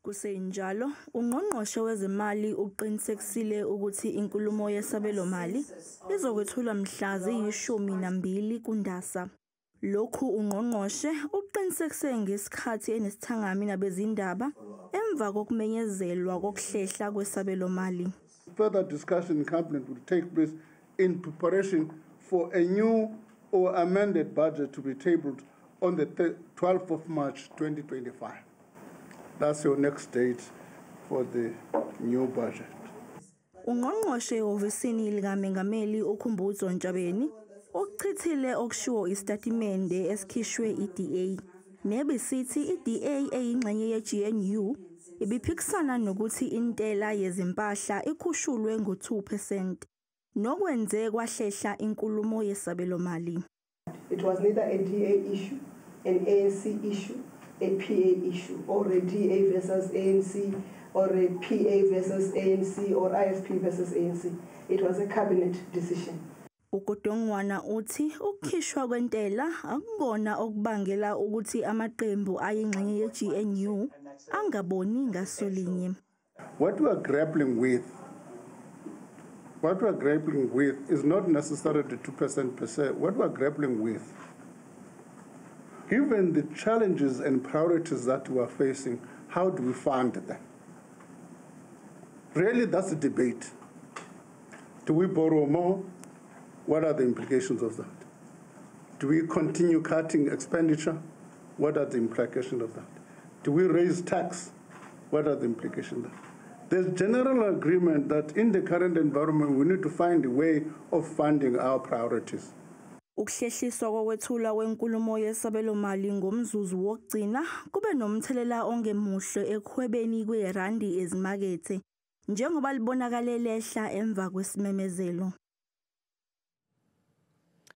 Kusenjalo, uNgqongqoshe Wezimali uqinisekisile ukuthi inkulumo yesabelomali izokwethulwa mhla ziyi-12 kuNdasa. Lokhu uNgqongqoshe ukuqinisekise ngesikhathi enesithangami nabezindaba emva kokumenyezelwa kokuhlehla kwesabelomali. Further discussion in Cabinet will take place in preparation for a new or amended budget to be tabled on the 12th of March 2025. That's your next date for the new budget. UNgqongqoshe ehhovisini likaMengameli uKhumbudzo Ntshavheni ukuchithile okushiwo isitatimende esikhishwe i-DA nebisithi i-DA eyingxenye ye-GNU ibiphikisana nokuthi intela yezimpahla ikhushulwe ngo-2 percent nokwenze kwahlehla inkulumo yesabelomali. It was neither a DA issue, an ANC issue, a PA issue, or a DA versus ANC, or a PA versus ANC, or IFP versus ANC. It was a cabinet decision. UGodongwana uthi ukukhishwa kwentela akukona okubangela ukuthi amaqembu ayingxenye ye-GNU angaboni ngasolinye. What we are grappling with is not necessarily the 2% per se. What we are grappling with, given the challenges and priorities that we are facing, how do we fund them? Really, that's the debate. Do we borrow more? What are the implications of that? Do we continue cutting expenditure? What are the implications of that? Do we raise tax? What are the implications of that? There's general agreement that in the current environment, we need to find a way of funding our priorities. Ukuhlehliswa kokwethulwa kwenkulumo yesabelomali ngomzuzu wokugcina kube nomthelela ongemuhle ekuhwebeni kwerandi ezimakethe njengoba libonakale lehla emva kwesimemezelo.